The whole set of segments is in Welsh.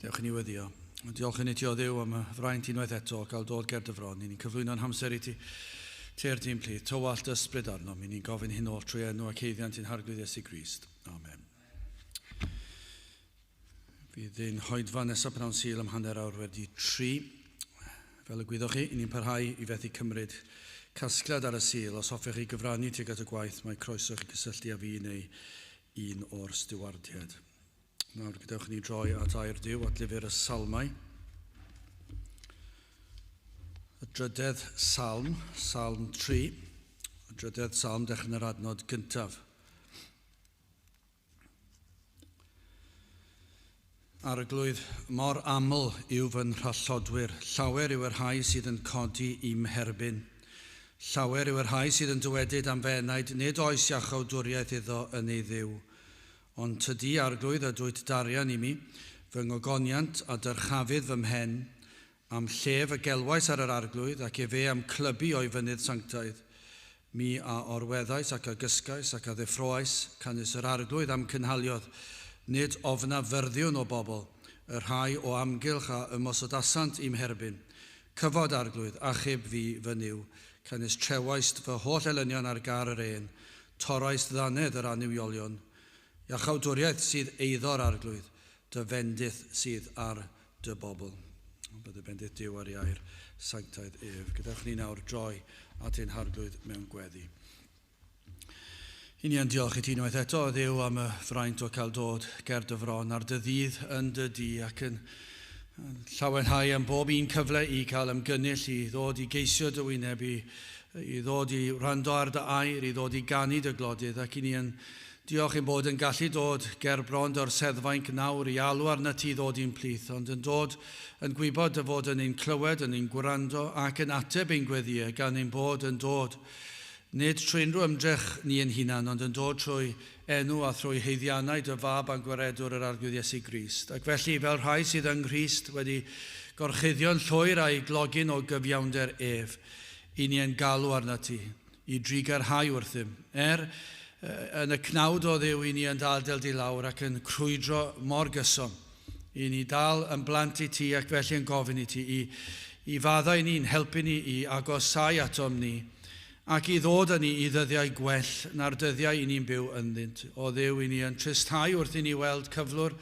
Dewch i ni weddio. Diolch i ni ti o Dduw am y fraint unwaith eto o gael dod ger dy fron. Ni'n cyflwyno'n hamser i ti. Te'r di'n plith, tywallt ysbryd arnom. Ni'n gofyn hyn oll trwy enw ac eiddiant i'n Harglwydd Iesu Grist. Amen. Fydd ein hoedfa nesaf pnawn Sul am 3:30. Fel y gwyddoch chi, ni'n parhau i fethu cymryd casgliad ar y Sul. Os hoffech chi gyfrannu tuag at y gwaith, mae croeso i chi gysylltu â fi neu un o'r stiwardiaid. Nawr gadewch ni droi at air Duw, at lyfr y Salmau. Y drydedd salm, salm 3. Y drydedd salm, dechrau yn yr adnod gyntaf. Arglwydd, mor aml yw fy nhrallodwyr, llawer yw y rhai sydd yn codi i'm herbyn. Llawer yw y rhai sydd yn dywedyd am fy enaid, nid oes iachawdwriaeth iddo yn ei Dduw. Ond tydi, Arglwydd, ydwyt darian i mi, fy ngogoniant a dyrchafydd fy mhen, am llef y gelwais ar yr Arglwydd, ac efe a'm clybu o'i fynydd sanctaidd. Mi a orweddais ac a gysgais ac a ddeffroais, canys yr Arglwydd a'm cynhaliodd. Nid ofnaf fyrddiwn o bobl, y rhai o amgylch a ymosodasant i'm herbyn. Cyfod, Arglwydd, achub fi, fy Nuw, canys trewaist fy holl elynion ar gar yr ên, Torraist ddannedd yr annuwiolion. Iachawdwriaeth sydd eiddo'r Arglwydd, dy fendith sydd ar dy bobl. Bydde bendith Duw ar ei air sanctaidd ef. Gadewch ni nawr droi at ein Harglwydd mewn gweddi. I ni yn diolch i ti unwaith eto, Dduw, am y fraint o cael dod ger dy fron ar dy ddydd yn dy di ac yn llawenhau am bob un cyfle i cael ymgynnull, i ddod i geisio dy wyneb, i, i ddod i wrando ar dy air, i ddod i ganu dy glodydd, ac i ni yn diolch ein bod yn gallu dod ger bron dy orseddfainc nawr i alw arnat ti i ddod i'n plith, ond yn dod yn gwybod dy fod yn ein clywed, yn ein gwrando ac yn ateb ein gweddïau, gan ein bod yn dod nid trwy unrhyw ymdrech ni ein hunan, ond yn dod trwy enw a thrwy haeddiannau dy Fab a'n Gwaredwr yr Arglwydd Iesu Grist. Ac felly, fel rhai sydd yng Nghrist wedi gorchuddio'n llwyr â'i glogyn o gyfiawnder ef, i ni yn galw arnat ti, i drugarhau wrthym. Er, yn y cnawd o Dduw, i ni yn dal del di lawr ac yn crwydro mor gyson. I ni dal yn blant i ti ac felly yn gofyn i ti i, i faddau ni'n helpu ni i agosáu atom ni, ac i ddod â ni i ddyddiau gwell na'r dyddiau i ni'n byw ynddynt. O Dduw, i ni yn tristhau wrth i ni weld cyflwr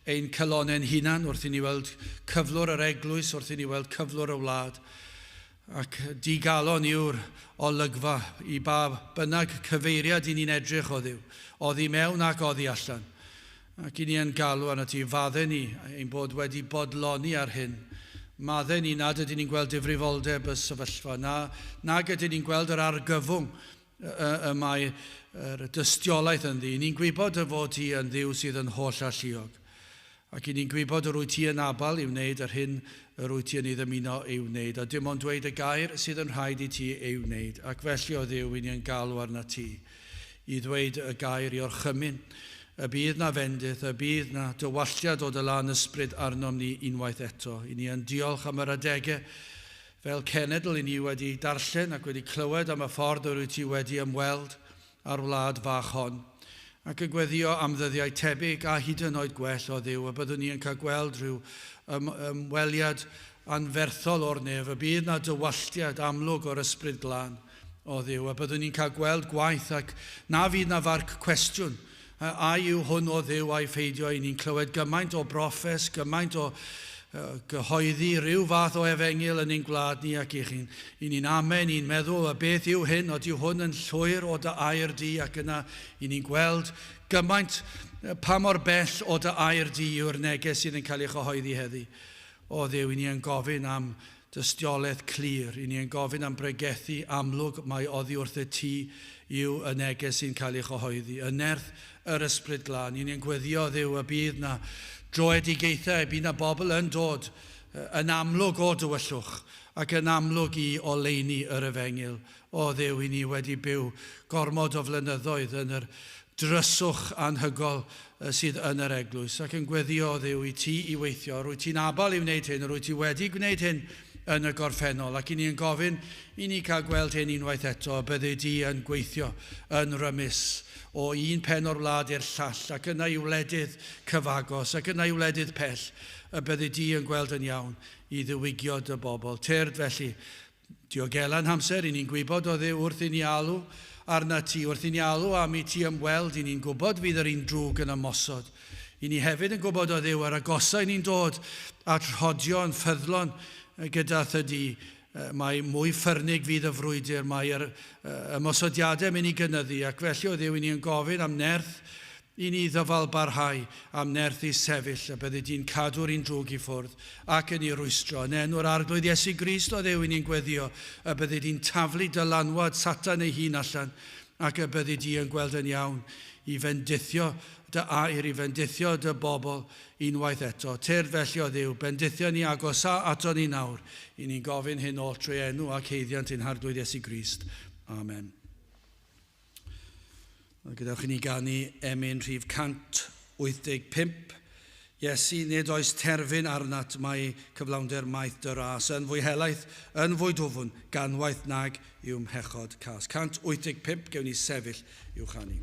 ein calonnau'n hunan, wrth i ni weld cyflwr yr eglwys, wrth i ni weld cyflwr y wlad. Ac digalon yw'r olygfa i ba bynnag cyfeiriad i ni'n edrych o Dduw, oddi mewn ac oddi allan. Ac i ni yn galw arnat ti, fadde ni ein bod wedi bodloni ar hyn. Madde ni nad ydyn ni'n gweld difrifoldeb y sefyllfa, na, nag ydyn ni'n gweld yr argyfwng y, y, y mae yr dystiolaeth ynddi. Ni'n gwybod dy fod ti yn Dduw sydd yn holl alluog. Ac i ni'n gwybod yr wyt ti yn abal i wneud yr hyn yr wyt ti yn ei ddymuno ei wneud, a dim ond dweud y gair sydd yn rhaid i ti ei wneud. Ac felly, o Dduw, i ni yn galw arnat ti i ddweud y gair i orchymyn, y bydd na fendith, y bydd na dywalltiad o dy lân ysbryd arnom ni unwaith eto. I ni yn diolch am yr adegau fel cenedl i ni wedi darllen ac wedi clywed am y ffordd yr wyt ti wedi ymweld â'r wlad fach hon, ac yn gweddio am ddyddiau tebyg a hyd yn oed gwell o Dduw, y byddwn ni yn cael gweld rhyw ymweliad anferthol o'r nef, y bydd na dywalltiad amlwg o'r Ysbryd Glân o Dduw, a byddwn ni'n cael gweld gwaith ac na fydd na farc cwestiwn a yw hwn o Dduw a'i pheidio. I ni'n clywed gymaint o broffes, gymaint o gyhoeddi rhyw fath o efengyl yn ein gwlad ni ac i chi'n i ni'n amen, ni'n meddwl, a beth yw hyn, odyw hwn yn llwyr o dy air di, ac yna i ni'n gweld gymaint pa mor bell o dy air di yw'r neges sydd yn cael ei chyhoeddi heddi. O Dduw, i ni yn gofyn am dystiolaeth clir, i ni yn gofyn am bregethu amlwg mai oddi wrthyt ti yw y neges sy'n cael ei chyhoeddi, yn nerth yr Ysbryd Glân. I ni yn gweddio, Dduw, y bydd 'na droedigaethau, y bydd 'na bobl yn dod yn amlwg o dywyllwch ac yn amlwg i oleuni yr Efengyl. O Dduw, i ni wedi byw gormod o flynyddoedd yn yr dryswch anhygol sydd yn yr eglwys, ac yn gweddio, o Dduw, i ti i weithio. Rwyt ti'n abal i wneud hyn, rwyt ti wedi gwneud hyn yn y gorffennol. Ac i ni yn gofyn i ni cael gweld hyn unwaith eto, bydde di yn gweithio yn rymus o un pen o'r wlad i'r llall, ac yna i wledydd cyfagos, ac yna i wledydd pell, y bydde di yn gweld yn iawn i ddiwygio dy bobl. Tyrd felly, diogela'n hamser, i ni'n gwybod o Dduw wrth i ni alw arna ti, wrth i ni alw am i ti ymweld, i ni'n gwybod fydd yr un drwg yn ymosod. I ni hefyd yn gwybod o Dduw ar agosau ni'n dod at rhodio yn ffyddlon gyda thydi, mae mwy ffyrnig fydd y frwydr, mae'r ymosodiadau mynd i gynyddu, ac felly o Dduw i ni yn gofyn am nerth i ni ddyfal barhau am nerth i sefyll, a byddi di'n cadw'r un drwg i ffwrdd ac yn ei rwystro. Yn enw'r Arglwydd Iesu Grist o Dduw i ni'n gweddio y byddi di'n taflu dylanwad Satan ei hun allan ac y byddi di yn gweld yn iawn i fendithio dy air, i fendithio dy bobl unwaith eto. Tyrd felly o Dduw, bendithio ni agosa ato ni nawr. I ni'n gofyn hyn oll trwy enw ac haeddiant ein Harglwydd Iesu Grist. Amen. Gadewch i ni ganu emyn rhif 185. Iesu, nid oes terfyn arnat, mae cyflawnder maith dy ras yn fwy helaeth, yn fwy dwfn, ganwaith nag yw mhechod cas. 185, gewn ni sefyll i'w chanu.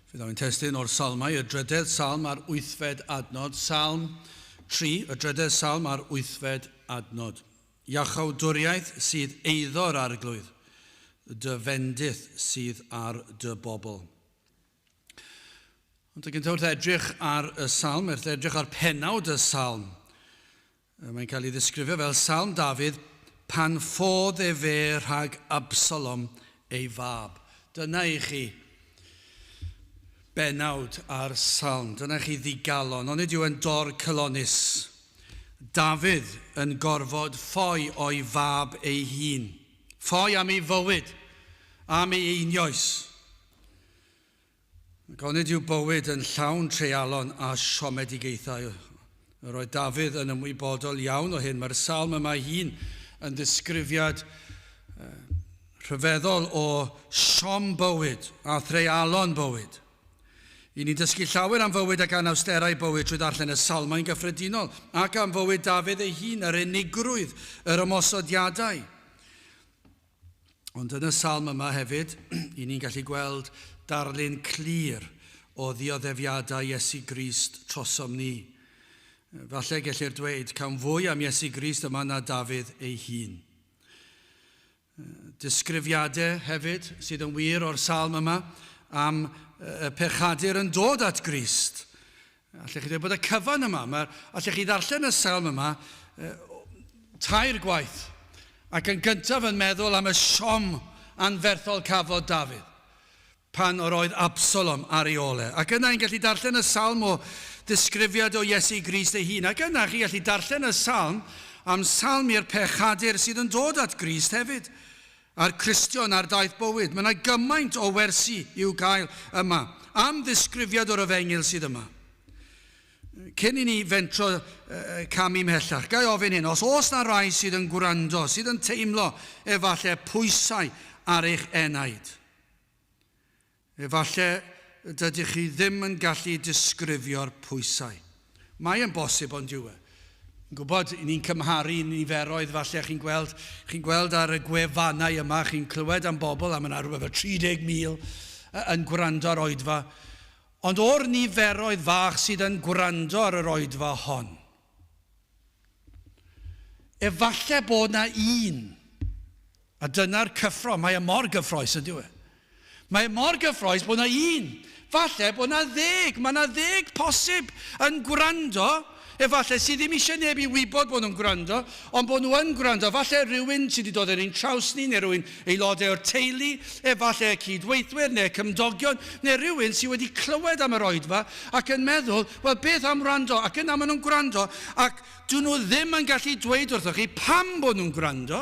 Fe ddaw'n testun o'r salmau, y drydedd salm a'r wythfed adnod, Salm 3, y drydedd salm a'r wythfed adnod. Iachawdwriaeth sydd eiddo'r arglwydd, dy fendith sydd ar dy bobl. Ond y gyntaf wrth edrych ar y salm, wrth edrych ar penawd y salm, mae'n cael ei ddisgrifio fel Salm Dafydd pan ffodd efe rhag Absalom ei fab. Dyna i chi benawd ar salm. Dyna chi ddigalon. Onid yw yn dor cylonus. Dafydd yn gorfod ffoi o'i fab ei hun. Ffoi am ei fywyd, am ei einioes. Ac onid yw bywyd yn llawn treialon a siomedigaethau? Yr oedd Dafydd yn ymwybodol iawn o hyn. Mae'r salm yma ei hun yn ddisgrifiad rhyfeddol o siom bywyd a threialon bywyd. I ni'n dysgu llawer am fywyd ac anawsterau bywyd trwy ddarllen y salmau'n gyffredinol, ac am fywyd Dafydd ei hun, yr unigrwydd, yr ymosodiadau. Ond yn y salm yma hefyd, i ni'n gallu gweld darlun clir o ddioddefiadau Iesu Grist trosom ni. Falle gellir dweud, cawn fwy am Iesu Grist yma na Dafydd ei hun. Disgrifiadau hefyd sydd yn wir o'r salm yma am y pechadur yn dod at Grist. Allech chi dweud bod y cyfan yma, mae'r, allech chi ddarllen y salm yma tair gwaith, ac yn gyntaf yn meddwl am y siom anferthol cafodd Dafydd pan yr oedd Absalom ar ei ôl e. Ac yna i'n gallu darllen y salm o ddisgrifiad o Iesu Grist ei hun. Ac yna chi'n gallu darllen y salm am salm i'r pechadur sydd yn dod at Grist hefyd, a'r Cristion ar daith bywyd. Mae yna gymaint o wersi i'w gael yma am ddisgrifiad o'r efengyl sydd yma. Cyn i ni fentro camu mhellach, ga i ofyn hyn, os oes na rai sydd yn gwrando, sydd yn teimlo efallai pwysau ar eich enaid, efallai dydych chi ddim yn gallu disgrifio'r pwysau. Mae yn bosib ond yw e. Yn gwybod, ni'n cymharu niferoedd falle, chi'n gweld, chi'n gweld ar y gwefannau yma, chi'n clywed am bobl, a mae yna rhywbeth fel 30,000 yn gwrando ar oedfa. Ond o'r niferoedd fach sydd yn gwrando ar yr oedfa hon, efallai bod na un, a dyna'r cyffro, mae e mor gyffroes yn dyw e. Mae e mor gyffroes bod na un, falle bod na ddeg, mae na ddeg posib yn gwrando, efallai sydd ddim eisiau neb i wybod bod nhw'n gwrando, ond bod nhw yn gwrando. Falle rhywun sydd wedi dod ar ein traws ni, neu rhywun aelodau o'r teulu, efallai y cydweithwyr neu y cymdogion, neu rhywun sydd wedi clywed am yr oedfa ac yn meddwl, wel beth am wrando? Ac yna maen nhw'n gwrando, ac dyn nhw ddim yn gallu dweud wrthoch chi pam bod nhw'n gwrando.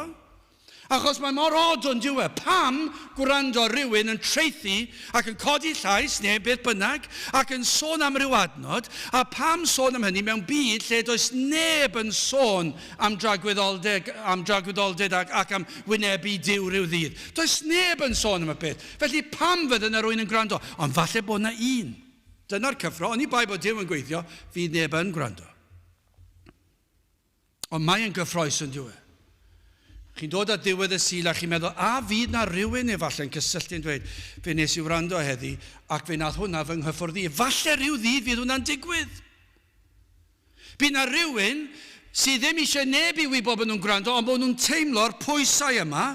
Achos mae mor od ond yw e? Pam gwrando rhywun yn traethu ac yn codi llais neu beth bynnag ac yn sôn am ryw adnod, a pam sôn am hynny mewn byd lle does neb yn sôn am dragwyddoldeb, am dragwyddoldeb ac, ac am wynebu Duw rhyw ddydd? Does neb yn sôn am y peth. Felly pam fydde yna rhywun yn gwrando? Ond falle bod yna un. Dyna'r cyffro. Oni bai bod Duw yn gweithio, fydd neb yn gwrando. Ond mae e'n gyffroes yn dyw e. Chi'n dod at ddiwedd y Sul a chi'n meddwl, a fydd na rhywun efallai'n cysylltu'n dweud, fe nes i wrando heddi ac fe nath hwnna fy nghyffwrdd i. Falle rhyw ddydd fydd hwnna'n digwydd. Bydd na rhywun sydd ddim eisiau neb i wybod bod nhw'n gwrando, ond bod nhw'n teimlo'r pwysau yma,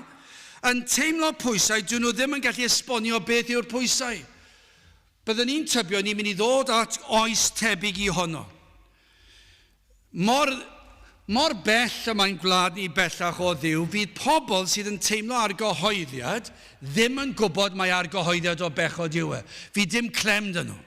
yn teimlo pwysau, dyn nhw ddim yn gallu esbonio beth yw'r pwysau. Byddwn i'n tybio ni'n mynd i ddod at oes tebyg i honno. Mor, mor bell y mae'n gwlad ni bellach o Dduw, fydd pobl sydd yn teimlo argyhoeddiad ddim yn gwybod mai argyhoeddiad o bechod yw e. Fydd dim clem 'da nhw.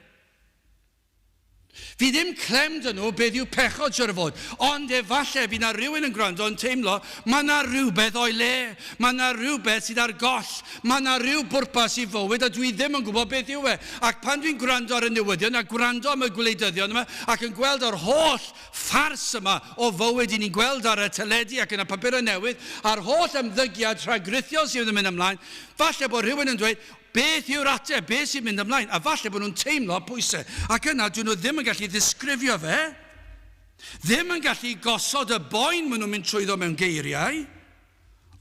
Fydd dim clem 'da nhw beth yw pechod siwr o fod. Ond efallai fydd 'na rhywun yn gwrando yn teimlo mae 'na rhywbeth o'i le, mae 'na rhywbeth sydd ar goll, Mae 'na ryw bwrpas i fywyd a dwi ddim yn gwybod beth yw e. Ac pan dwi'n gwrando ar y newyddion a gwrando am y gwleidyddion yma ac yn gweld yr holl ffars yma o fywyd i ni'n gweld ar y teledu ac yn y papurau newydd a'r holl ymddygiad rhagrithiol sydd yn mynd ymlaen, falle bod rhywun yn dweud, beth yw'r ateb, beth sy'n mynd ymlaen? A falle bod nhw'n teimlo pwysau. Ac yna dyn nhw ddim yn gallu ddisgrifio fe, ddim yn gallu gosod y boen maen nhw'n mynd trwyddo mewn geiriau.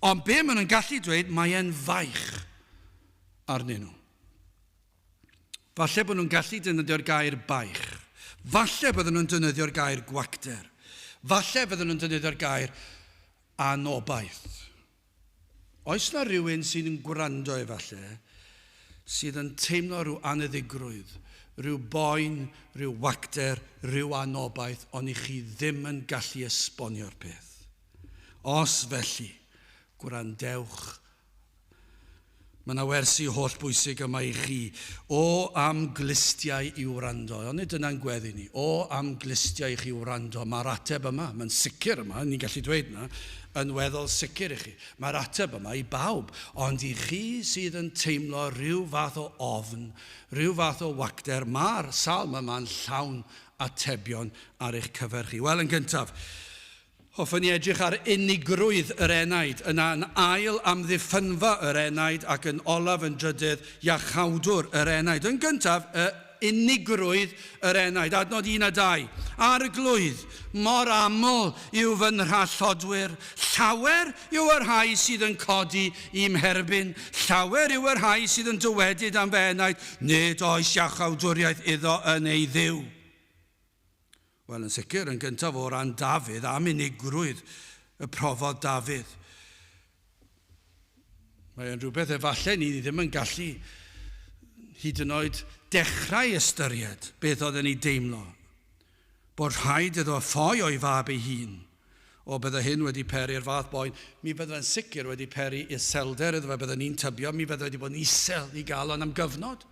Ond be maen nhw'n gallu dweud, mae e'n faich arnyn nhw. Falle bod nhw'n gallu defnyddio'r gair baich. Falle bydden nhw'n defnyddio'r gair gwacter. Falle bydden nhw'n defnyddio'r gair anobaith. Oes na rhywun sydd yn gwrando efallai sydd yn teimlo rhyw aneddigrwydd, rhyw boen, rhyw wacter, rhyw anobaith, ond i chi ddim yn gallu esbonio'r peth? Os felly, gwrandewch Mae yna wersi holl bwysig yma i chi. O am glustiau i wrando. Ond nid dyna'n gweddi ni. O am glustiau i chi wrando. Mae'r ateb yma, mae'n sicr yma, ni'n gallu dweud yna, yn weddol sicr i chi. Mae'r ateb yma i bawb, ond i chi sydd yn teimlo rhyw fath o ofn, rhyw fath o wacter, mae'r salm yma'n llawn atebion ar eich cyfer chi. Wel, yn gyntaf, Hoffwn i edrych ar unigrwydd yr enaid, yna yn ail amddiffynfa yr enaid ac yn olaf yn drydydd iachawdwr yr enaid. Yn gyntaf, y unigrwydd yr enaid. Adnod 1 a 2. Arglwydd, mor aml yw fy nhrallodwyr, llawer yw y rhai sydd yn codi i'm herbyn, llawer yw y rhai sydd yn dywedyd am fy enaid, nid oes iachawdwriaeth iddo yn ei Dduw. Wel, yn sicr, yn gyntaf o ran Dafydd, am unigrwydd y profodd Dafydd. Mae o'n rhywbeth efallai ni ddim yn gallu hyd yn oed dechrau ystyried beth oedd yn ei deimlo. Bod rhaid iddo ffoi o'i fab ei hun. O, bydde hyn wedi peri'r fath boen. Mi fydde fe'n sicr wedi peri iselder iddo fe, bydden ni'n tybio, mi fydde wedi bod yn isel i galon am gyfnod.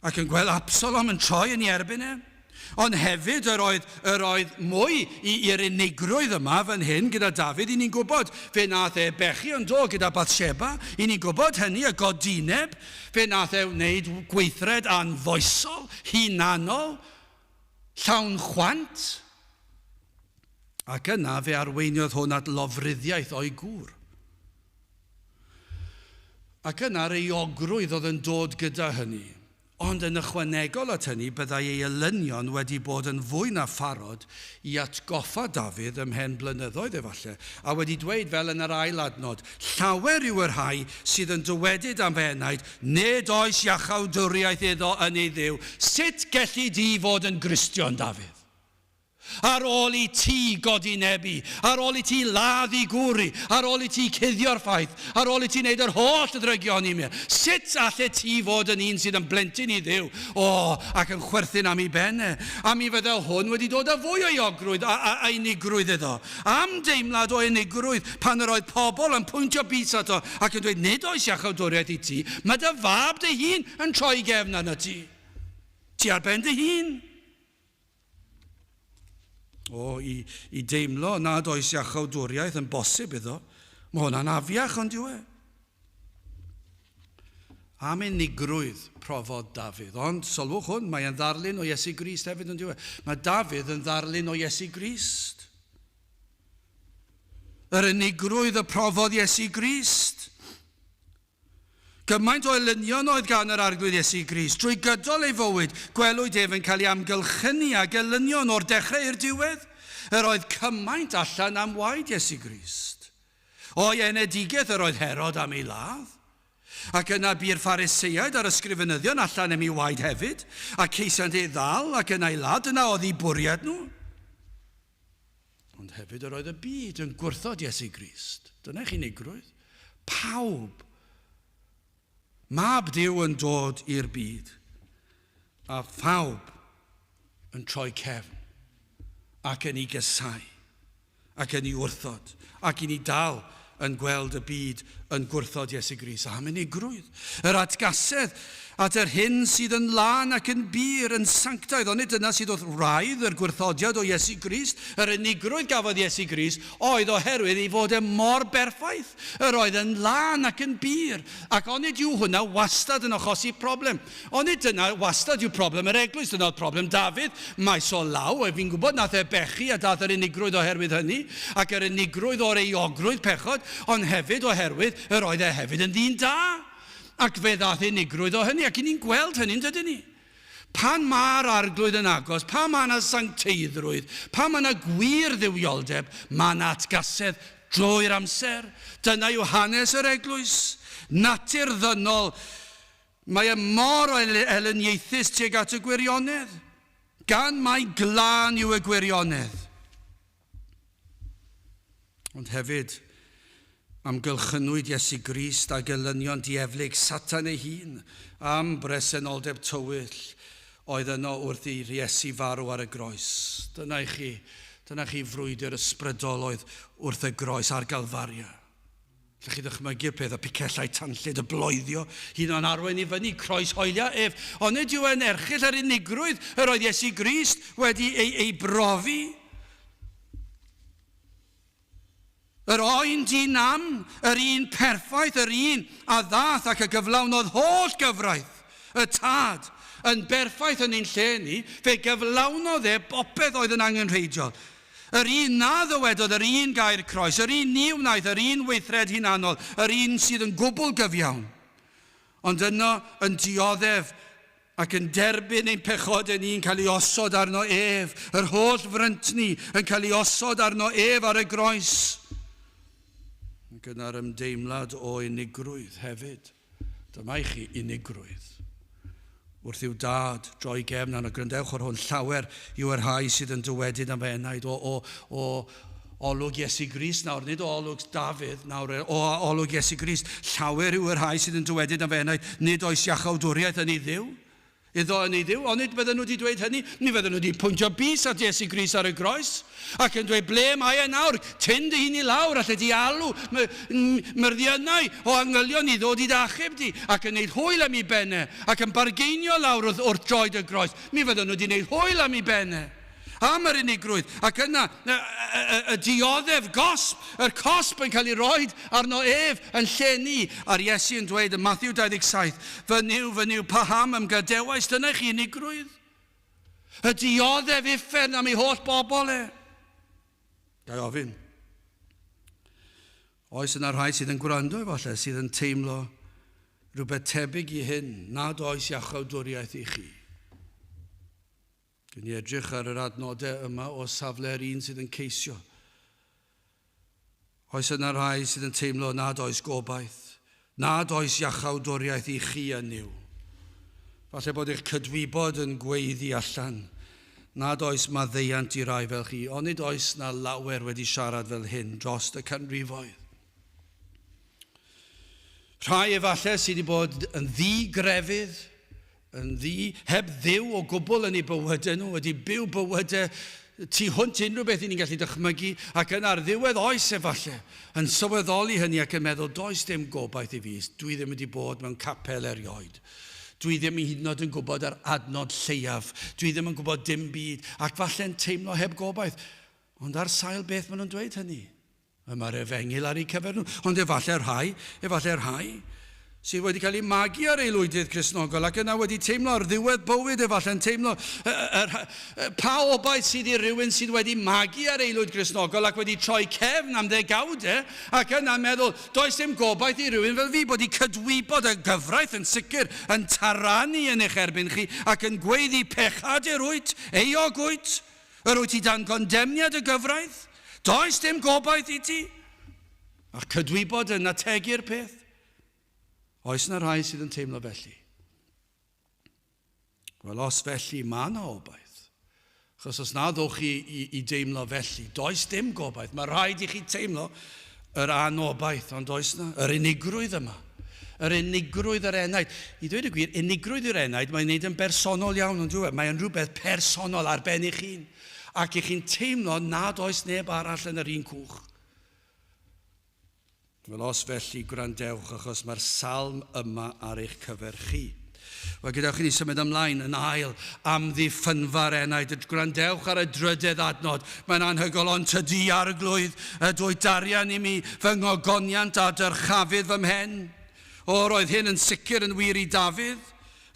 Ac yn gweld Absalom yn troi yn ei erbyn e. Ond hefyd yr oedd, yr oedd mwy i'r unigrwydd yma fan hyn gyda Dafydd. I ni'n gwybod fe nath e bechu yn do gyda Bathsheba. I ni'n gwybod hynny, y godineb. Fe nath e wneud gweithred anfoesol, hunanol, llawn chwant. Ac yna fe arweiniodd hwn at lofruddiaeth o'i gŵr. Ac yna'r euogrwydd oedd yn dod gyda hynny. Ond yn ychwanegol at hynny, byddai ei elynion wedi bod yn fwy na pharod i atgoffa Dafydd ymhen blynyddoedd efallai, a wedi dweud fel yn yr ail adnod, Llawer yw y rhai sydd yn dywedyd am fy enaid, nid oes iachawdwriaeth iddo yn ei Dduw. Sut gelli di fod yn Gristion, Dafydd? Ar ôl i ti godi nebu, ar ôl i ti ladd i gwri, ar ôl i ti cuddio'r ffaith, ar ôl i ti wneud yr holl ddrygion i mi, sut alle ti fod yn un sydd yn blentyn i Dduw, o, ac yn chwerthin am ei ben e? A mi fydde hwn wedi dod â fwy o euogrwydd a, a, a unigrwydd iddo. Am deimlad o unigrwydd pan yr oedd pobl yn pwyntio bys ato ac yn dweud, nid oes iachawdwriaeth i ti, mae dy fab dy hun yn troi gefn arnat ti. Ti ar ben dy hun. O, i, i deimlo nad oes iachawdwriaeth yn bosib iddo. Mae hwnna'n afiach, ond yw e? Am unigrwydd profodd Dafydd. Ond, sylwch hwn, mae e'n ddarlun o Iesu Grist hefyd, ond yw e? Mae Dafydd yn ddarlun o Iesu Grist. Yr unigrwydd y profodd Iesu Grist. Gymaint o elynion oedd gan yr Arglwydd Iesu Grist. Drwy gydol ei fywyd, gwelwyd ef yn cael ei amgylchynu ag elynion o'r dechrau i'r diwedd. Yr oedd cymaint allan am waed Iesu Grist. O'i enedigaeth yr oedd Herod am ei ladd. Ac yna bu'r Phariseaid a'r ysgrifenyddion allan am ei waed hefyd, a ceisiant ei ddal ac yna ei ladd, dyna oedd eu bwriad nhw. Ond hefyd yr oedd y byd yn gwrthod Iesu Grist. Dyna eich unigrwydd. Pawb. Mab Duw yn dod i'r byd. A phawb yn troi cefn ac yn ei gysau ac yn ei wrthod ac i ni dal yn gweld y byd yn gwrthod Iesu Grist. Am unigrwydd. Yr atgasedd at yr hyn sydd yn lân ac yn bur, yn sanctaidd, onid dyna sydd wrth wraidd yr gwrthodiad o Iesu Grist? Yr unigrwydd gafodd Iesu Grist oedd oherwydd ei fod e mor berffaith. Yr oedd yn lân ac yn bur. Ac onid yw hwnna wastad yn achosi problem? Onid dyna wastad yw problem yr eglwys? Dyna oedd problem Dafydd, maes o law, e fi'n gwybod nath e bechu a dath yr unigrwydd oherwydd hynny, ac yr unigrwydd o'r euogrwydd pechod, ond hefyd oherwydd yr oedd e hefyd yn ddyn da. Ac fe ddath unigrwydd o hynny, ac i ni'n gweld hynny, yn dydyn ni? Pan mae'r arglwydd yn agos, pan mae yna sancteiddrwydd, pan mae yna gwir dduwioldeb, mae yna atgasedd drwy'r amser. Dyna yw hanes yr eglwys. Natur ddynol Mae e mor elyniaethus tuag at y gwirionedd, gan mai glân yw y gwirionedd. Ond hefyd, amgylchynwyd Iesu Grist ag elynion dieflig Satan ei hun am bresenoldeb tywyll oedd yno wrth i Iesu farw ar y groes. Dyna i chi, dyna chi frwydr ysbrydol oedd wrth y groes ar Galfaria. Lle chi ddychmygu'r peth, y picellau tanllyd, y bloeddio, hyd yn arwain i fyny, croes hoelia ef. Ond nid yw e'n erchyll yr unigrwydd yr oedd Iesu Grist wedi ei, ei brofi. Yr oen di nam, yr un perffaith, yr un a ddath ac a gyflawnodd holl gyfraith y Tad, yn berffaith yn ein lle ni, fe gyflawnodd e bopeth oedd yn angenrheidiol. Yr un na ddywedodd yr un gair croes, yr un ni wnaeth yr un weithred hunanol, yr un sydd yn gwbl gyfiawn, ond yno yn dioddef ac yn derbyn ein pechodau ni'n cael ei osod arno ef, yr holl fryntni yn cael ei osod arno ef ar y groes. Ac yna'r ymdeimlad o unigrwydd hefyd. Dyma i chi unigrwydd. Wrth i'w dad droi gefn arno, gwrandewch ar hwn, llawer yw y rhai sydd yn dywedyd am fy enaid o, o, o olwg Iesu Grist nawr, nid o olwg Dafydd nawr, o olwg Iesu Grist. Llawer yw y rhai sydd yn dywedyd am fy enaid, nid oes iachawdwriaeth yn ei Dduw. Iddo yn ei Dduw. Onid bydden nhw wedi dweud hynny? Mi fydden nhw wedi pwyntio bys at Iesu Grist ar y groes ac yn dweud, ble mae e nawr? Tyn dy hun i lawr, allet ti alw myrddiynau o angylion i ddod i dy achub di, ac yn neud hwyl am ei ben e, ac yn bargeinio lawr wrth, wrth droed y groes. Mi fydden nhw wedi neud hwyl am ei ben e. Am yr unigrwydd, ac yna y, y, y, y dioddef gosb, yr cosb yn cael ei roed arno ef yn lle ni. A'r Iesu yn dweud yn Matthew 27, Fy Nuw, fy Nuw, paham ym gadewais? Dyna i chi unigrwydd. Y dioddef uffern am ei holl bobl e. Ga i ofyn, oes yna rhai sydd yn gwrando efallai sydd yn teimlo rhywbeth tebyg i hyn, nad oes iachawdwriaeth i chi? Dyn ni edrych ar yr adnodau yma o safle'r un sydd yn ceisio. Oes yna rhai sydd yn teimlo nad oes gobaith, nad oes iachawdwriaeth i chi yn Nuw? Falle bod eich cydwybod yn gweiddi allan nad oes maddeuant i rai fel chi, onid oes na lawer wedi siarad fel hyn dros y canrifoedd. Rhai efallai sydd wedi bod yn ddi-grefydd, yn ddi, heb Dduw o gwbl yn eu bywydau nhw, wedi byw bywydau tu hwnt unrhyw beth i ni'n gallu dychmygu, ac yna ar ddiwedd oes efallai, yn sylweddoli hynny ac yn meddwl, does dim gobaith i fi, dwi ddim wedi bod mewn capel erioed. Dwi ddim hyd yn oed yn gwybod yr adnod lleiaf. Dwi ddim yn gwybod dim byd, ac falle'n teimlo heb gobaith. Ond ar sail beth maen nhw'n dweud hynny? Y mae'r efengyl ar eu cyfer nhw. Ond efallai rhai, efallai rhai, sydd wedi cael eu magu ar aelwydydd Cristnogol ac yna wedi teimlo ar ddiwedd bywyd efallai'n teimlo er, pa obaith sydd i rywun sydd wedi magu ar aelwyd Gristnogol ac wedi troi cefn am ddegawdau ac yna meddwl does dim gobaith i rywun fel fi bod i cydwybod y gyfraith yn sicr yn taranu yn eich erbyn chi ac yn gweiddi pechadur wyt, euog wyt, Yr wyt ti dan gondemniad y gyfraith? Does dim gobaith i ti? A'ch cydwybod yn ategu'r peth? Oes yna rhai sydd yn teimlo felly? Wel, os felly, mae yna obaith. Achos os na ddowch chi i, i deimlo felly, does dim gobaith. Mae rhaid i chi teimlo yr anobaith, ond oes na, yr unigrwydd yma. Yr unigrwydd yr enaid. I ddweud y gwir, unigrwydd yr enaid, mae'n neud yn bersonol iawn, ond dyw e? Mae'n rhywbeth personol ar ben eich hun. Ac i chi'n teimlo nad oes neb arall yn yr un cwch. Wel, os felly, gwrandewch, achos mae'r salm yma ar eich cyfer chi. Wel, gadewch i ni symud ymlaen yn ail amddiffynfa'r enaid. Gwrandewch ar y drydedd adnod. Mae'n anhygoel, ond tydi arglwydd, ydw i darian i mi fy ngogoniant a dyrchafydd fy mhen. O, roedd hyn yn sicr yn wir i Dafydd.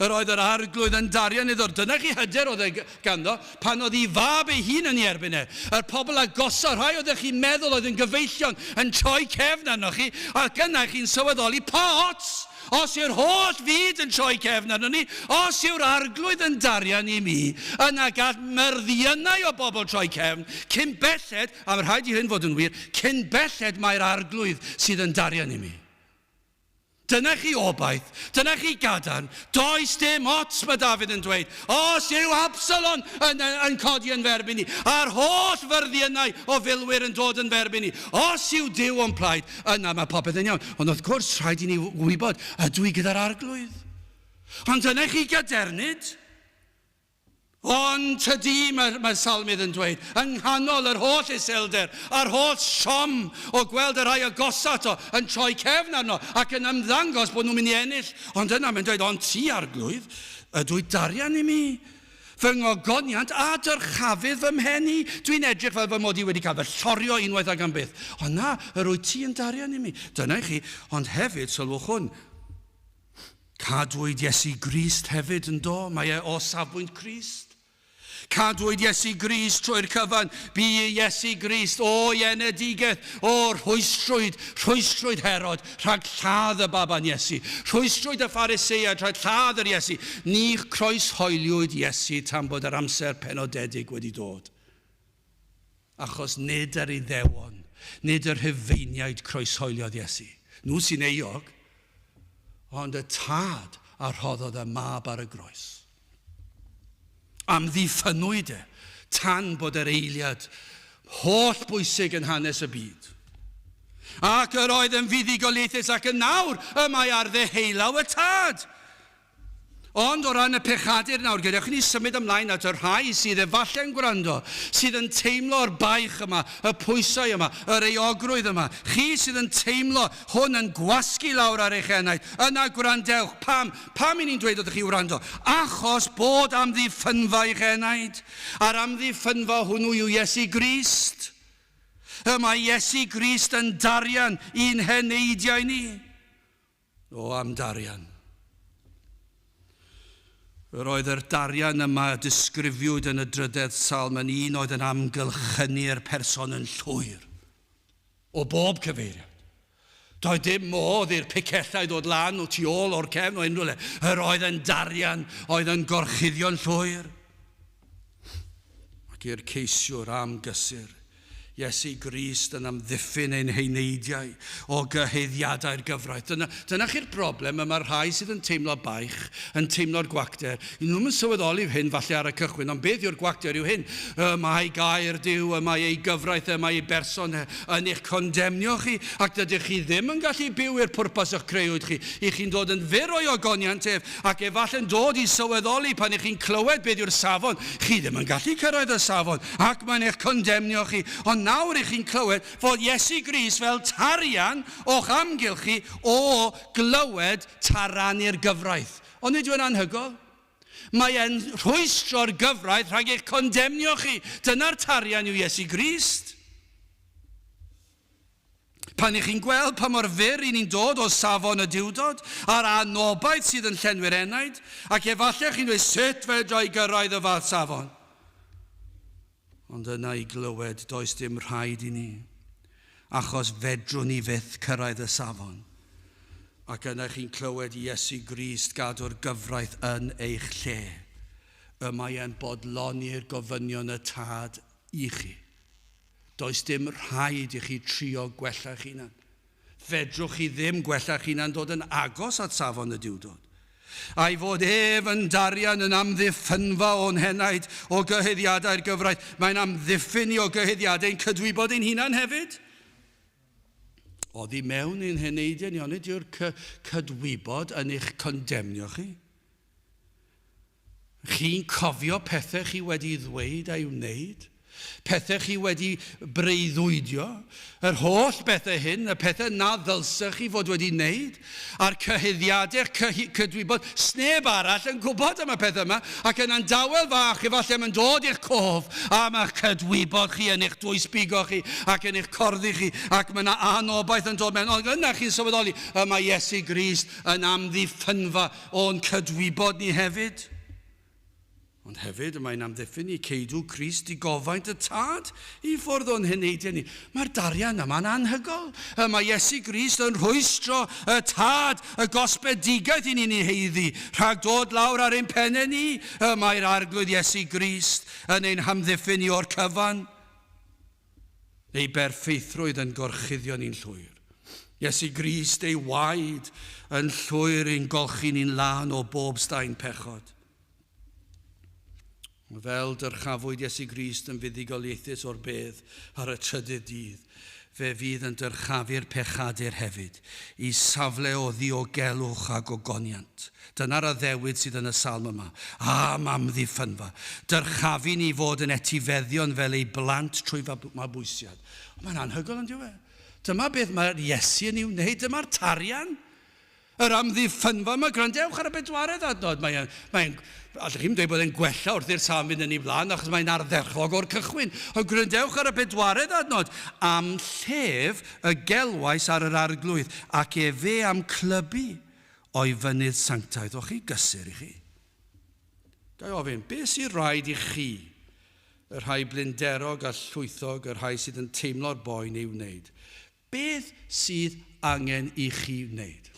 Yr oedd yr arglwydd yn darian iddo. Dyna chi hyder oedd e ganddo pan oedd ei fab ei hun yn ei erbyn e. Yr pobl agosa, rhai oeddech chi'n meddwl oedd yn gyfeillion, yn troi cefn arnoch chi, ac yna chi'n sylweddoli pa ots! Os yw'r holl fyd yn troi cefn arnon ni, os yw'r Arglwydd yn darian i mi, yna gall myrddiynau o bobl troi cefn, cyn belled, a mae rhaid i hyn fod yn wir, cyn belled mae'r Arglwydd sydd yn darian i mi. Dyna chi obaith, dyna chi gadarn, does dim ots, mae Dafydd yn dweud, os yw Absalom yn, yn, yn codi yn f'erbyn i, a'r holl fyrddiynau o filwyr yn dod yn f'erbyn i, os yw Duw o'n plaid, Yna mae popeth yn iawn. Ond wrth gwrs, rhaid i ni wybod, ydw i gyda'r arglwydd? Ond dyna chi gadernid. Ond tydi, mae'r salmydd yn dweud, yng nghanol yr holl iselder a'r holl siom o gweld y rhai agosa ato yn troi cefn arno ac yn ymddangos bod nhw'n mynd i ennill. Ond yna mae'n dweud, ond ti, Arglwydd, ydw i darian i mi. Fy ngogoniant a dyrchafydd fy mhen i. Dwi'n edrych fel fy mod i wedi cael fy llorio unwaith ac am byth. Ond na, yr wyt ti yn darian i mi. Dyna i chi. Ond hefyd, sylwch hwn, cadwyd Iesu Grist hefyd yn do, mae e o safbwynt Crist. Cadwyd Iesu Grist trwy'r cyfan. Bu i Iesu Grist o'i enedigaeth, o rhwystrwyd, rhwystrwyd Herod rhag lladd y baban Iesu. Rhwystrwyd y Phariseaid rhag lladd yr Iesu. Ni chroeshoeliwyd Iesu tan bod yr amser penodedig wedi dod. Achos nid yr Iddewon, nid y Rhufeiniaid croeshoeliodd Iesu. Nhw sy'n euog, ond y Tad a rhoddodd y Mab ar y groes. Amddiffynnwyd e tan bod yr eiliad holl bwysig yn hanes y byd. Ac yr oedd yn fuddugoliaethus ac yn nawr y mae ar ddeheulaw y Tad. Ond o ran y pechadur nawr, gadewch i ni symud ymlaen at y rhai sydd efallai'n gwrando, sydd yn teimlo'r baich yma, y pwysau yma, yr euogrwydd yma. Chi sydd yn teimlo hwn yn gwasgu lawr ar eich enaid, yna gwrandewch. Pam? Pam i ni'n dweud wrthych chi wrando? Achos bod amddiffynfa i'ch enaid, a'r amddiffynfa hwnnw yw Iesu Grist. Y mae Iesu Grist yn darian i'n heneidiau ni. O, am darian. Yr oedd yr darian yma y disgrifiwyd yn y drydedd salm yn un oedd yn amgylchynu'r person yn llwyr, o bob cyfeiriad. Doedd dim modd i'r picellau ddod lan o tu ôl o'r cefn o unrhyw le. Yr oedd yn darian oedd yn gorchuddio'n llwyr. Ac i'r ceisiwr am gysur, Iesu Grist yn amddiffyn ein heneidiau o gyhuddiadau'r gyfraith. Dyna, dyna chi'r broblem y mae'r rhai sydd yn teimlo baich, yn teimlo'r gwacter. Nhw'm yn sylweddoli hyn falle ar y cychwyn, ond beth yw'r gwacter yw hyn. Y mae gair Duw, y mae ei gyfraith, y mae ei berson e yn eich condemnio chi, ac dydych chi ddim yn gallu byw i'r pwrpas y'ch creuwyd chi. I chi'n dod yn fyr o'i ogoniant ef, Ac efallai'n dod i sylweddoli pan ych chi'n clywed beth yw'r safon, chi ddim yn gallu cyrraedd y safon, ac mae'n eich condemnio chi. Ond nawr ych chi'n clywed fod Iesu Grist fel tarian o'ch amgylch chi o glywed taranu'r gyfraith. Ond nid yw'n anhygoel? Mae e'n rhwystro'r gyfraith rhag eich condemnio chi. Dyna'r tarian yw Iesu Grist. Pan ych chi'n gweld pa mor fyr i ni'n dod o safon y Duwdod, a'r anobaith sydd yn llenwi'r enaid, ac efallai chi'n dweud, sut fedra i gyrraedd y fath safon? Ond yna i glywed, does dim rhaid i ni, achos fedrwn ni fyth cyrraedd y safon. Ac yna chi'n clywed Iesu Grist gadw'r gyfraith yn eich lle. Y mae e'n bodloni'r gofynion y Tad i chi. Does dim rhaid i chi trio gwella'ch hunan. Fedrwch chi ddim gwella'ch hunan dod yn agos at safon y Duwdod. A'i fod ef yn darian yn amddiffynfa o'n henaid o gyhuddiadau'r gyfraith, mae'n amddiffyn ni o gyhuddiadau ein cydwybod ein hunan hefyd. Oddi mewn i'n heneidiau ni, onid yw'r cydwybod yn eich condemnio chi? Chi'n cofio pethau chi wedi ddweud a'i wneud? Pethau chi wedi breuddwydio? Yr holl bethau hyn, y pethau na ddylsech chi fod wedi wneud, a'r cyhuddiadau cydwybod, sneb arall yn gwybod am y pethau yma, ac yna'n dawel fach efallai mae'n dod i'ch cof am eich cydwybod chi yn eich dwysbigo chi ac yn eich corddi chi, ac mae yna anobaith yn dod mewn. Ond yna chi'n sylweddoli, y mae Iesu Grist yn amddiffynfa o'n cydwybod ni hefyd. Ond hefyd, y mae'n amddiffyn ni ceidw Crist i gofaint y Tad i ffwrdd o'n heneidiau ni. Mae'r darian yma'n anhygoel. Y mae Iesu Grist yn rhwystro y Tad, y gosbedigaeth i ni'n ei haeddu, rhag dod lawr ar ein pennau ni. Y mae'r Arglwydd Iesu Grist yn ein hamddiffyn ni o'r cyfan. Ei berffeithrwydd yn gorchuddio ni'n llwyr. Iesu Grist, ei waed yn llwyr ein golchi ni'n lân o bob staen pechod. Fel dyrchafwyd Iesu Grist yn fuddugoliaethus o'r bedd ar y trydydd dydd, Fe fydd yn dyrchafu'r pechadur hefyd i safle o ddiogelwch a gogoniant. Dyna'r addewid sydd yn y salm yma. Am amddiffynfa. Dyrchafu ni fod yn etifeddion fel ei blant trwy mabwysiad. Mae'n anhygoel yn dyw e? Dyma beth mae'r Iesu yn ei wneud. Dyma'r tarian. Yr amddiffynfa yma, gwrandewch ar y bedwaredd adnod. Mae'n, mae allwch chi'm dweud bod e'n gwella wrth i'r salm fynd yn ei flaen, achos mae'n ardderchog o'r cychwyn. Ond gwrandewch ar y bedwaredd adnod. Am llef y gelwais ar yr arglwydd, ac efe am clybu o'i fynydd sanctaidd. O chi gysur i chi. Ga i ofyn, beth sydd rhaid i chi, y rhai blinderog a llwythog, y rhai sydd yn teimlo'r boen ei wneud? Beth sydd angen i chi wneud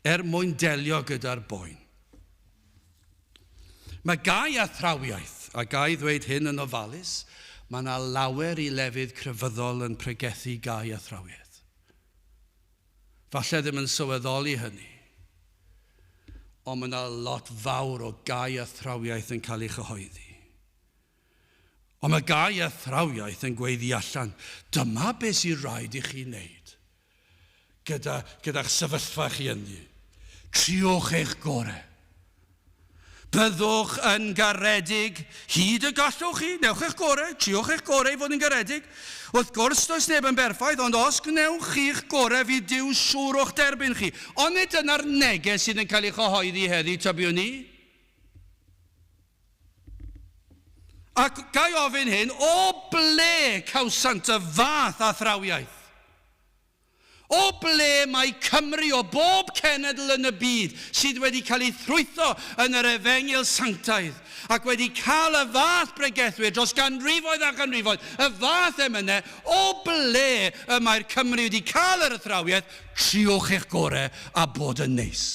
er mwyn delio gyda'r boen? Mae gau athrawiaeth, a ga i ddweud hyn yn ofalus, mae yna lawer i lefydd crefyddol yn pregethu gau athrawiaeth. Falle ddim yn sylweddoli hynny, ond mae yna lot fawr o gau athrawiaeth yn cael ei chyhoeddi. Ond mae gau athrawiaeth yn gweiddi allan, dyma beth sydd rhaid i chi wneud gyda, gyda'ch sefyllfa chi ynddi. Triwch eich gorau. Byddwch yn garedig hyd y gallwch chi. Newch eich gorau, triwch eich gorau i fod yn garedig. Wrth gwrs, does neb yn berffaith, ond os gwnewch chi'ch gorau, fydd Duw siŵr o'ch derbyn chi. Ond nid dyna'r neges sydd yn cael ei chyhoeddi heddi, tybiwn i. Ac ga i ofyn hyn, o ble cawsant y fath athrawiaeth? O ble mae Cymry o bob cenedl yn y byd sydd wedi cael eu thrwytho yn yr efengyl sanctaidd ac wedi cael y fath bregethwyr dros ganrifoedd a chanrifoedd, y fath emynau, o ble y mae'r Cymry wedi cael yr athrawiaeth, triwch eich gorau a bod yn neis?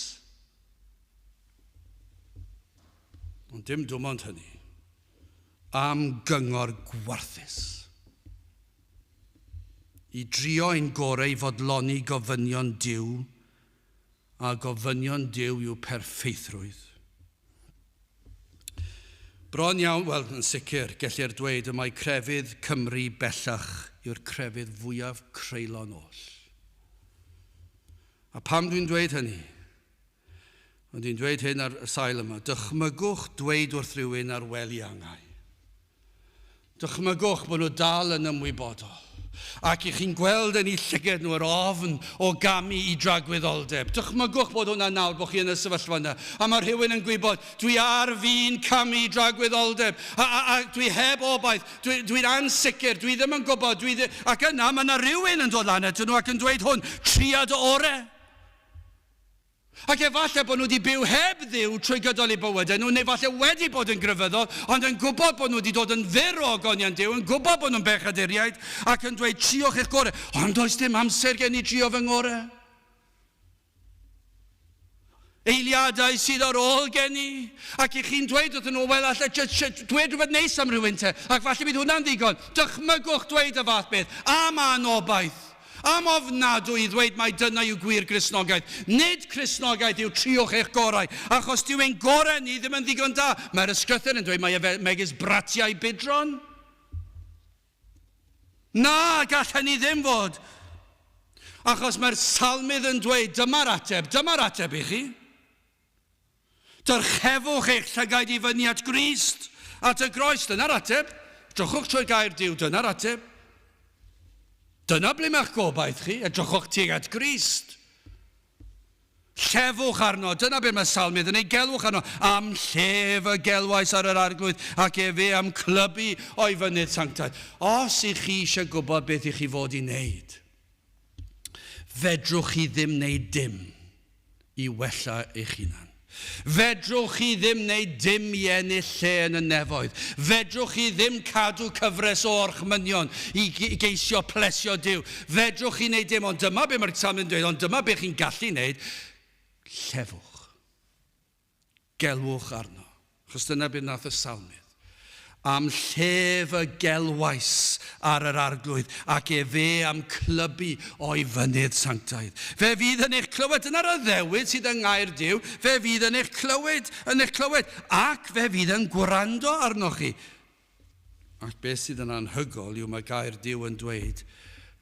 Ond dim dim ond hynny. Am gyngor gwarthus. I drio ein gorau i fodloni gofynion Duw, a gofynion Duw yw perffeithrwydd. Bron iawn, wel, yn sicr, gellir dweud y mae crefydd Cymru bellach yw'r crefydd fwyaf creulon oll. A pam dwi'n dweud hynny? Ond dwi'n dweud hyn ar y sail yma. Dychmygwch dweud wrth rhywun ar wely angau. Dychmygwch bod nhw dal yn ymwybodol. Ac i chi'n gweld yn eu llyged nhw yr ofn o gamu i dragwyddoldeb. Dychmygwch bod hwnna nawr, bod chi yn y sefyllfa yna. A mae rhywun yn gwybod, dwi ar fin camu i dragwyddoldeb. A, a, a dwi heb obaith, dwi'n dwi ansicr, dwi ddim yn gwybod. Dwi ddi... Ac yna mae yna rhywun yn dod lan atyn nhw ac yn dweud hwn, tria dy ore. Ac efallai bod nhw wedi byw heb Dduw trwy gydol eu bywydau nhw, neu falle wedi bod yn grefyddol, ond yn gwybod bod nhw wedi dod yn fyr o ogoniant Duw, yn gwybod bod nhw'n bechaduriaid, ac yn dweud, triwch eich gorau. Ond does dim amser gen i drio fy ngorau. Eiliadau sydd ar ôl gen i. Ac i chi'n dweud wrthyn nhw, wel, allai dweud rhywbeth neis am rhywun te, ac falle bydd hwnna'n ddigon. Dychmygwch dweud y fath beth. Am anobaith. Am ofnadwy i ddweud mai dyna yw gwir Gristnogaeth. Nid Cristnogaeth yw triwch eich gorau, achos dyw ein gorau ni ddim yn ddigon da. Mae'r Ysgrythur yn dweud mai efe megis bratiau budron. Na, gall hynny ddim fod. Achos mae'r salmydd yn dweud, dyma'r ateb, dyma'r ateb i chi. Dyrchefwch eich llygaid i fyny at Grist, at y groes. Dyna'r ateb. Edrychwch trwy gair Duw, dyna'r ateb. Dyna ble mae'ch gobaith chi, edrychwch tuag at Grist. Llefwch arno, dyna be mae salmydd yn ei gelwch arno. Am llef y gelwais ar yr arglwydd, ac efe am clybu o'i fynydd sanctaidd. Os i chi eisiau gwybod beth i chi fod i wneud, fedrwch chi ddim wneud dim i wella eich hunan. Fedrwch chi ddim wneud dim i ennill lle yn y nefoedd. Fedrwch chi ddim cadw cyfres o orchmynion i geisio plesio Duw. Fedrwch chi wneud dim, ond dyma be mae'r salmydd yn dweud, ond dyma be chi'n gallu wneud, llefwch. Gelwch arno. Achos dyna beth wnaeth y salmydd. Am llef y gelwais ar yr arglwydd, ac efe am clybu o'i fynydd sanctaidd. Fe fydd yn eich clywed, dyna'r addewid sydd yng ngair Duw, fe fydd yn eich clywed, yn eich clywed, ac fe fydd yn gwrando arnoch chi. Ac beth sydd yn anhygol yw mae gair Duw yn dweud,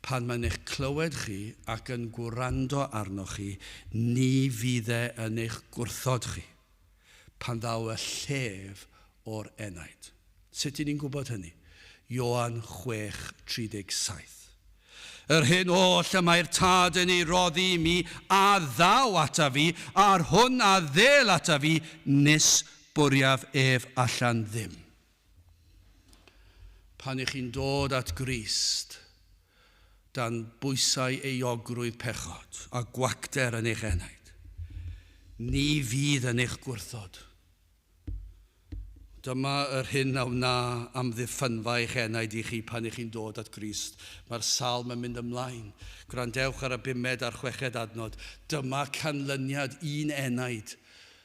Pan mae'n eich clywed chi ac yn gwrando arnoch chi, ni fydd e yn eich gwrthod chi pan ddaw y llef o'r enaid. Sut y'n ni'n gwybod hynny? Ioan 6:37. Yr hyn oll y mae'r Tad yn ei roddi i mi a ddaw ata fi, a'r hwn a ddêl ata fi, nis bwriaf ef allan ddim. Pan ych chi'n dod at Grist, dan bwysau euogrwydd pechod a gwacter yn eich enaid, ni fydd yn eich gwrthod. Dyma yr hyn a wna amddiffynfa eich enaid i chi pan ych chi'n dod at Grist. Mae'r salm yn mynd ymlaen. Gwrandewch ar y bumed a'r chweched adnod. Dyma canlyniad un enaid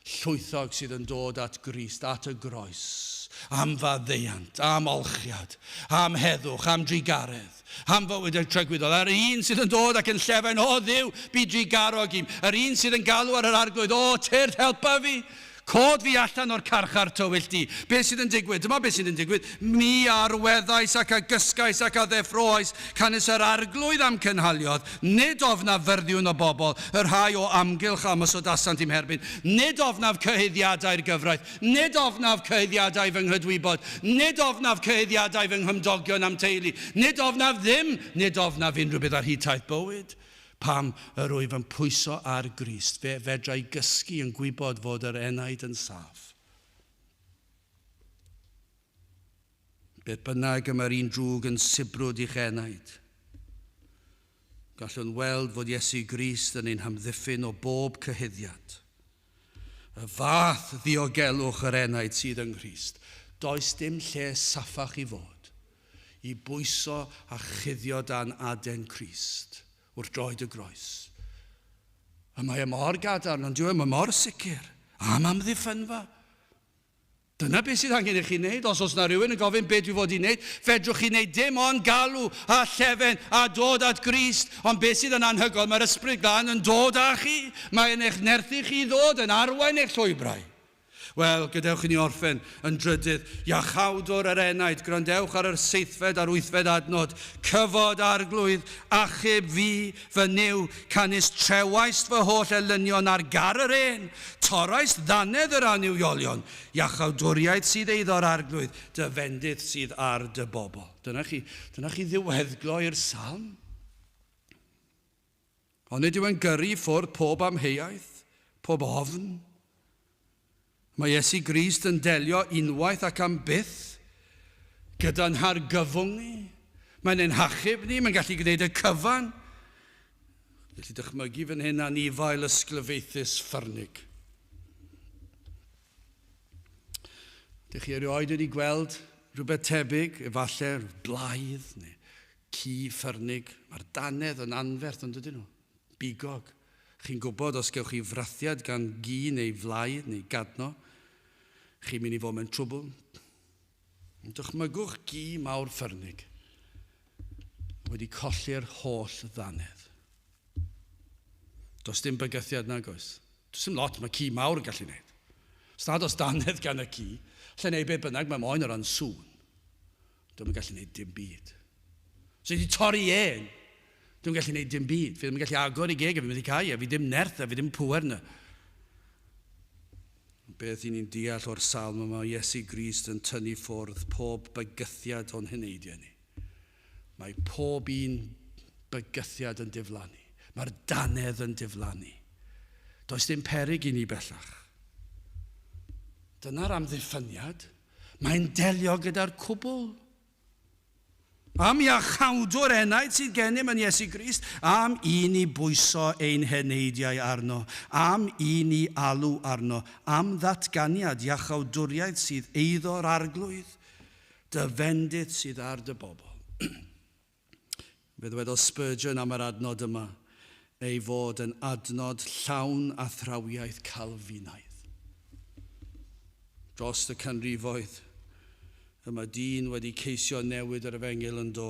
llwythog sydd yn dod at Grist, at y groes, am faddeuant, am olchiad, am heddwch, am drugaredd, am fywyd y tragwyddol. Yr un sydd yn dod ac yn llefain, o Dduw, bu drugarog i'm. Yr un sydd yn galw ar yr Arglwydd, o, tyrd, helpa fi. Cod fi allan o'r carchar tywyll di. Beth sydd yn digwydd? Dyma beth sydd yn digwydd. Mi a arweddais ac a gysgais ac a ddeffroais, canys yr Arglwydd a'm cynhaliodd. Nid ofnaf fyrddiwn o bobl, y rhai o amgylch a ymosodasant i'm herbyn. Nid ofnaf cyhuddiadau'r gyfraith. Nid ofnaf cyhuddiadau fy nghydwybod. Nid ofnaf cyhuddiadau fy nghymdogion a'm teulu. Nid ofnaf ddim. Nid ofnaf unrhyw beth ar hyd taith bywyd. Pam yr wyf yn pwyso ar Grist, fe fedra i gysgu yn gwybod fod yr enaid yn saff. Beth bynnag y mae'r un drwg yn sibrwd i'ch enaid, gallwn weld fod Iesu Grist yn ein hamddiffyn o bob cyhuddiad. Y fath ddiogelwch yr enaid sydd yng Nghrist. Does dim lle saffach i fod, i bwyso a chuddio dan aden Crist wrth droed y groes. Y mae e mor gadarn, ond dyw e mor sicr am amddiffynfa. Dyna beth sydd angen i chi wneud. Os oes na rhywun yn gofyn beth dwi fod i wneud, fedrwch chi wneud dim ond galw a llefen a dod at Grist. Ond beth sydd yn anhygoel, mae'r Ysbryd Glân yn dod â chi. Mae'n eich nerthu chi i ddod, yn arwain eich llwybrau. Wel, gadewch i ni orffen yn drydydd. Iachawdwr yr enaid, gwrandewch ar yr seithfed a'r wythfed adnod. Cyfod Arglwydd, achub fi, fy Nuw, canys trewaist fy holl elynion ar gar yr ên, torraist ddannedd yr annuwiolion. Iachawdwriaeth sydd eiddo'r Arglwydd, dy fendith sydd ar dy bobl. Dyna chi, dyna chi ddiweddglo i'r salm. Ond nid yw e'n gyrru i ffwrdd pob amheuaeth, pob ofn. Mae Iesu Grist yn delio unwaith ac am byth gyda'n hargyfwng ni. Mae'n ein hachub ni, mae'n gallu gwneud y cyfan. Gallu dychmygu fan hyn anifail ysglyfaethus ffyrnig. Dych chi erioed wedi gweld rhywbeth tebyg, efallai blaidd neu ci ffyrnig? Mae'r dannedd yn anferth, ond ydyn nhw? Bigog. Chi'n gwybod os gewch chi frathiad gan gi neu flaidd neu gadno, chi'n mynd i fod mewn trwbl. Dychmygwch gi mawr ffyrnig wedi colli'r holl ddannedd. Does dim bygythiad nag oes. Does dim lot mae ci mawr yn gallu gwneud. Os nad oes dannedd gan y ci, lle neu be bynnag mae moyn o ran sŵn. Dwi'm yn gallu gwneud dim byd. Os wedi torri ên, dwi'm yn gallu gwneud dim byd. Fi ddim yn gallu agor i geg a fi methu cau e. Fi ddim nerth a fi ddim pŵer yna. Beth i ni'n deall o'r salm yma, Iesu Grist yn tynnu ffwrdd pob bygythiad o'n heneidiau ni. Mae pob un bygythiad yn diflannu. Mae'r dannedd yn diflannu. Does dim peryg i ni bellach. Dyna'r amddiffyniad. Mae'n delio gyda'r cwbl. Am iachawdwr enaid sydd gennym yn Iesu Grist, am i ni bwyso ein heneidiau arno, am i ni alw arno, am ddatganiad iachawdwriaeth sydd eiddo'r Arglwydd, dy fendith sydd ar dy bobl. Fe ddywedodd Spurgeon am yr adnod yma, ei fod yn adnod llawn athrawiaeth Calfinaidd. Dros y canrifoedd, y mae dyn wedi ceisio newid yr efengyl yn do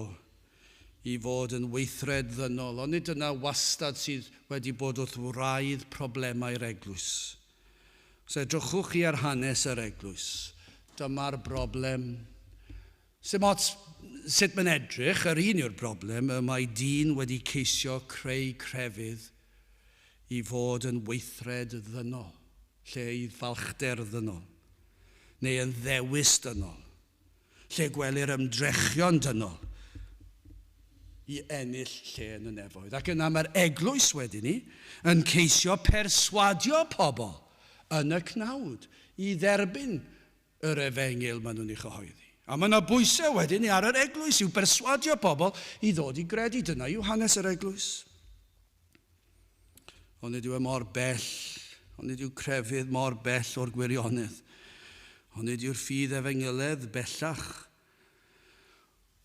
i fod yn weithred ddynol, ond nid dyna wastad sydd wedi bod wrth wraidd problemau'r eglwys. Os edrychwch chi ar hanes yr eglwys, dyma'r broblem. Sdim ots sut mae'n edrych, yr un yw'r broblem, y mae dyn wedi ceisio creu crefydd i fod yn weithred ddynol, lle i falchder ddynol, neu yn ddewis dynol, lle gwelir ymdrechion dynol i ennill lle yn y nefoedd. Ac yna mae'r eglwys wedyn ni yn ceisio perswadio pobl yn y cnawd i dderbyn yr efengyl maen nhw'n ei chyhoeddi. A mae yna bwysau wedyn ni ar yr eglwys i'w berswadio pobl i ddod i gredu. Dyna yw hanes yr eglwys. Ond nid yw e mor bell, ond nid yw crefydd mor bell o'r gwirionedd. Ond nid yw'r ffydd efengyledd bellach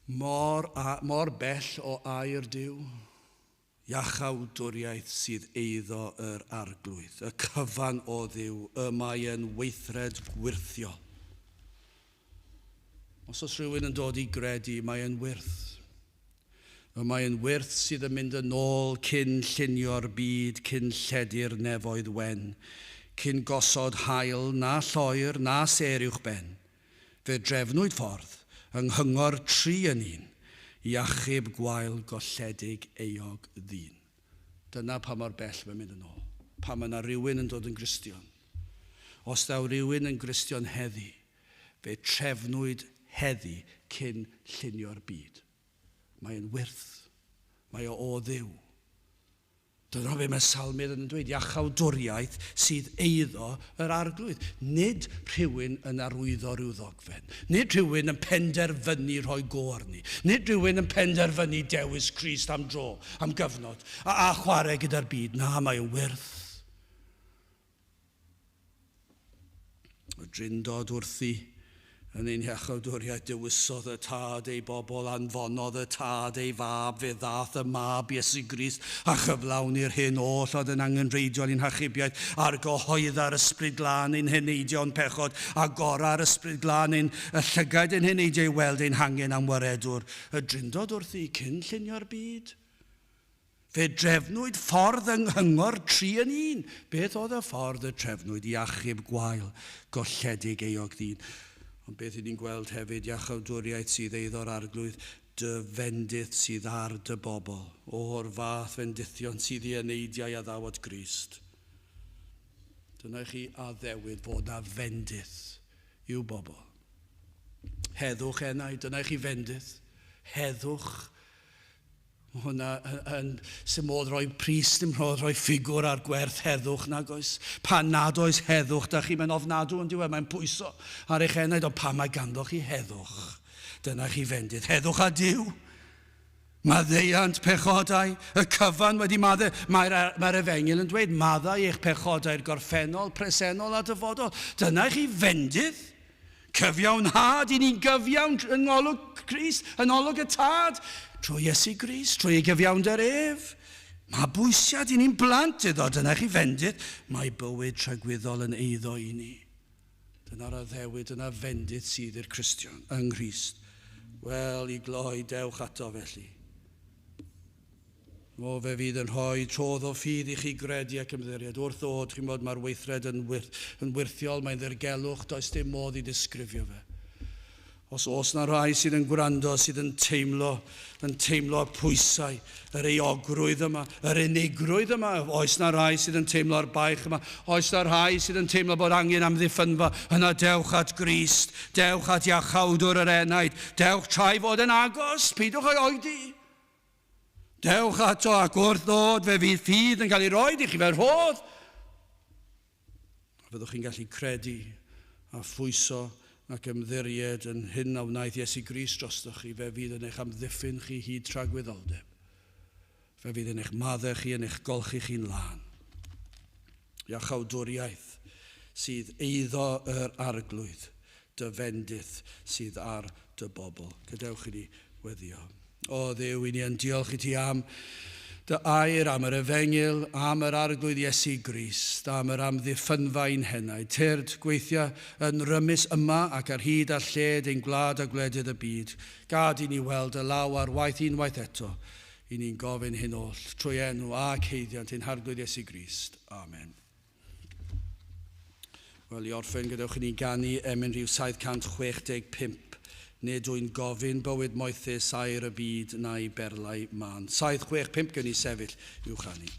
mor, a, mor bell o air Duw. Iachawdwriaeth sydd eiddo yr arglwydd, y cyfan o Dduw, y mae yn weithred gwyrthiol. Os oes rhywun yn dod i gredu, mae yn wyrth. Y mae yn wyrth sydd yn mynd yn ôl cyn llunio'r byd, cyn lledu'r nefoedd wen, cyn gosod haul na lloer na sêr uwch ben. Fe drefnwyd ffordd, yng nghyngor tri yn un, i achub gwael golledig euog ddyn. Dyna pa mor bell mae'n mynd yn ôl. Pan mae yna rywun yn dod yn Gristion. Os daw rhywun yn Gristion heddi, fe trefnwyd heddi cyn llunio'r byd. Mae'n wyrth. Mae o o Dduw. Dyna be mae Salmydd yn dweud, iachawdwriaeth sydd eiddo yr arglwydd. Nid rhywun yn arwyddo rhyw ddogfen. Nid rhywun yn penderfynu rhoi go arni. Nid rhywun yn penderfynu dewis Crist am dro, am gyfnod, a, a chwarae gyda'r byd. Na, mae o'n wyrth. Y drindod wrthi yn ein hiachawdwriaeth dewisodd y tad ei bobl, anfonodd y tad ei fab, fe ddath y mab Iesu Grist a chyflawni'r hyn oll oedd yn angenrheidiol i'n hachubiaeth, argyhoedda'r ysbryd glân ein heneidio'n pechod, agora'r ysbryd glân ein y llygaid ein heneidiau i weld ein hangen am waredwr, y drindod wrthi cyn llunio'r byd. Fe drefnwyd ffordd yng nghyngor tri yn un. Beth oedd y ffordd y trefnwyd i achub gwael, golledig euog ddyn? Ond beth y'n ni'n gweld hefyd, iachawdwriaeth sydd eiddo'r Arglwydd, dy fendith sydd ar dy bobl. O'r fath fendithion sydd i eneidiau addawod Grist. Dyna i chi addewid fod na fendith i'w bobl. Heddwch enaid, dyna i chi fendith. Heddwch. Mae hwnna yn, sy'n modd rhoi pris, dim modd rhoi ffigwr ar gwerth heddwch nag oes. Pan nad oes heddwch, da chi, mae'n ofnadw yn diwedd, mae'n pwyso ar eich enaid, ond pan mae ganddo chi heddwch, dyna chi fendith. Heddwch a Duw. Maddeuant pechodau, y cyfan wedi maddau. Mae'r mae efengyl yn dweud, maddau eich pechodau'r gorffennol, presennol a dyfodol. Dyna chi fendith. Cyfiawnhad, i ni'n gyfiawn yng ngolwg Crist, yn olwg y Tad, trwy Iesu Grist, trwy ei gyfiawnder ef. Mabwysiad i ni'n blant iddo, dyna chi fendith. Mae bywyd tragwyddol yn eiddo i ni. Dyna'r addewid, dyna fendith sydd i'r Cristion yng Nghrist. Wel, i gloi, dewch ato felly. O, fe fydd yn rhoi trodd o ffydd i chi gredu ac ymddiried. Wrth ddod, chi'n bod, mae'r weithred yn, wir, yn wyrthiol, mae'n ddirgelwch, does dim modd i ddisgrifio fe. Os oes na rai sydd yn gwrando, sydd yn teimlo, yn teimlo'r pwysau, yr euogrwydd yma, yr unigrwydd yma, oes na rai sydd yn teimlo'r baich yma, oes na rhai sydd yn teimlo bod angen amddiffynfa, yna dewch at Grist, dewch at iachawdwr yr enaid, dewch tra'i fod yn agos, peidiwch â'i oedi. Dewch ato ac wrth ddod fe fydd ffydd yn cael ei roed i chi fel rhodd. A fyddwch chi'n gallu credu a phwyso ac ymddiried yn hyn a wnaeth Iesu Grist drostoch chi, fe fydd yn eich amddiffyn chi hyd tragwyddoldeb. Fe fydd yn eich maddau chi, yn eich golchi chi'n lân. Iachawdwriaeth sydd eiddo yr arglwydd, dy fendith sydd ar dy bobl. Gadewch i ni weddio. O Dduw, i ni yn diolch i ti am dy air, am yr efengyl, am yr arglwydd Iesu Grist, am yr amddiffynfa i'n henau. Tyrd, gweithio yn rymus yma ac ar hyd a lled ein gwlad a gwledydd y byd. Gad i ni weld y law ar waith unwaith eto. I ni'n gofyn hyn oll, trwy enw a ceiddiant ein harglwydd Iesu Grist. Amen. Wel, i orffen, gadewch i ni ganu emyn rhif 765. Nid wy'n gofyn bywyd moethus aur y byd na'i berlau mân. 7, 6, 5 gen i sefyll i'w chanu.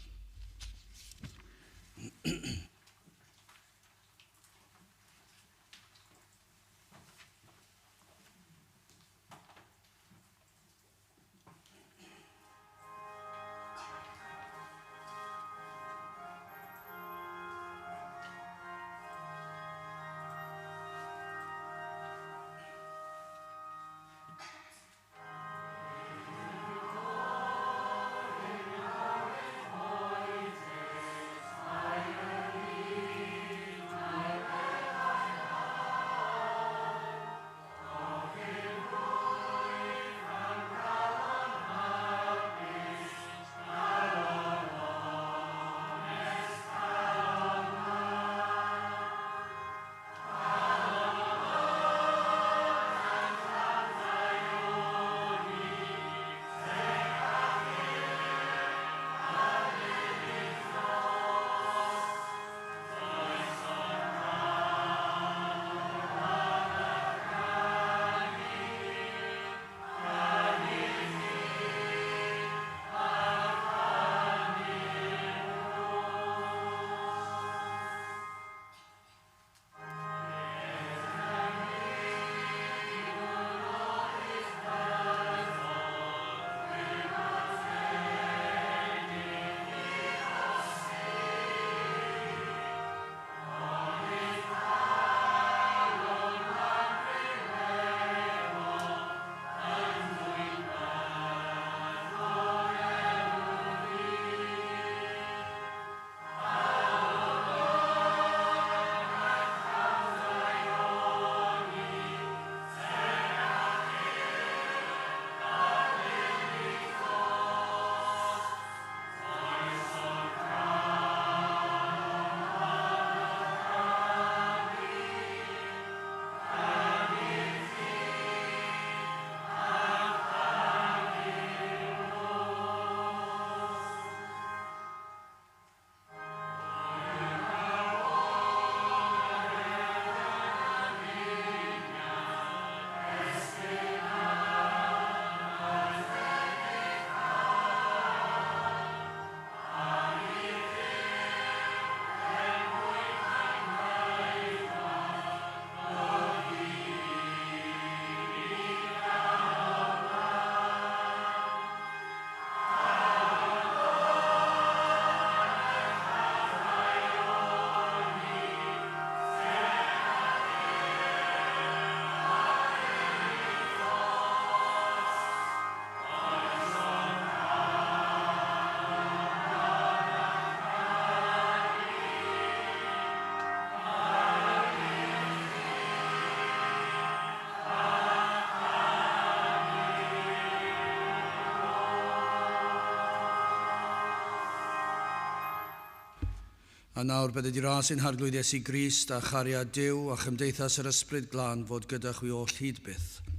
A nawr bydded i ras ein harglwydd Iesu Grist a chariad Duw a chymdeithas yr Ysbryd Glân fod gyda chwi oll hyd byth.